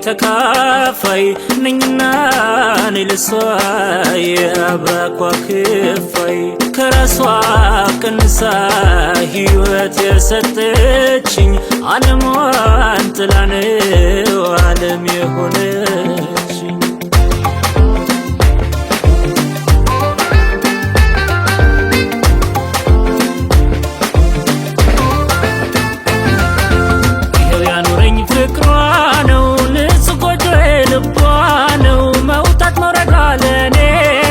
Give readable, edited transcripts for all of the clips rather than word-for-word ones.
ተካፋይ ነኝና እኔ ለሷ የአብራኳ ክፋይ፣ ከራሷ ቀንሳ ሕይወት የሰጠችኝ፣ ዓለሟን ጥላ ነው ዓለም የሆነችኝ። ይኸው ያኖረኝ ፍቅሯ ነው፣ ንጹህ ጎጆዬ ልቧ ነው። መውጣት መውረዷ ለእኔ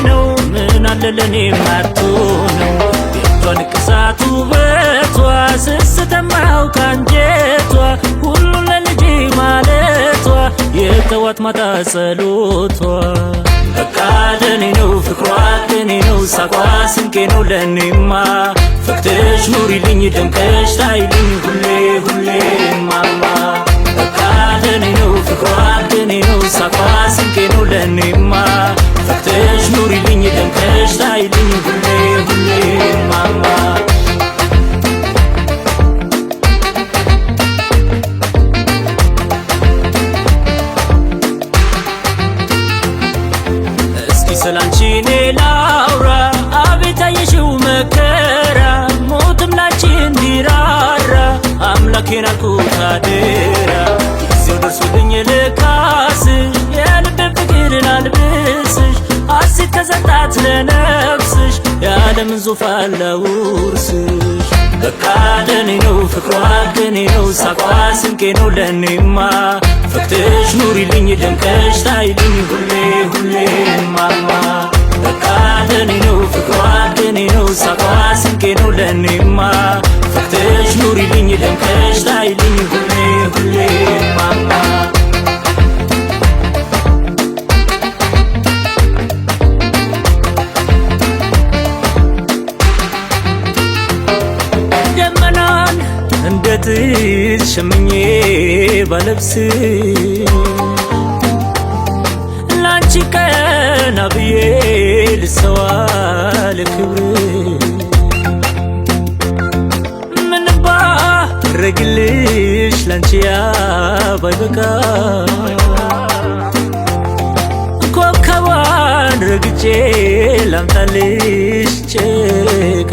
ነው፣ ምን አለ ለእኔ ማቶ ነው። የእጇ ንቅሳት ውበቷ፣ ስስት የማያውቅ አንጀቷ፣ ሁሉን ለልጄ ማለቷ፣ የጠዋት ማታ ጸሎቷ። በቃ ለኔ ነው ፍቅሯ፣ ቅኔ ነው ሳቋ፣ ስንቄ ነው ለኔማ። ፈክተሽ ኑሪልኝ፣ ደምቀሽ ታይልኝ ሁሌ ሁሌ ማማ። በቃ ለኔ ነው ፍቅሯ፣ ቅኔ ነው ሳቋ፣ ስንቄ ነው ለኔማ። ፈክተሽ ኑሪልኝ፣ ደምቀሽ ታይልኝ ሁሌ ሁሌ ማማ። እስኪ ስላንቺ እኔ ላውራ፣ አቤት አየሽው መከራ፣ ሞትም ላንቺ እንዲራራ አምላኬን አልኩት አደራ። ጊዜው ደርሶልኝ ልካስሽ፣ የልቤን ፍቅር ላልብስሽ፣ ሐሴት ከሰጣት ለነፍስሽ የዓለምን ዙፋን ላውርስሽ። በቃ ለኔ ነው ፍቅሯ፣ ቅኔ ነው ሳቋ፣ ስንቄ ነው ለኔማ። ፈክተሽ ኑሪልኝ፣ ደምቀሽ ታይልኝ ሁሌ ሁሌ ማማ። በቃ ለኔ ነው ፍቅሯ፣ ቅኔ ነው ሳቋ፣ ስንቄ ነው ለኔማ። ፈክተሽ ኑሪልኝ፣ ደምቀሽ ታይልኝ ሁሌ ሁሌ ማማ። ደመናን እንደ ጥጥ ሸምኜ ባለብስ፣ ላንቺ ቀና ብዬ ልሰዋ ለክብር። ምን ባረግልሽ ላንቺ ባይበቃ፣ ኮከቧን ረግጬ ላምጣልሽ ጨረቃ።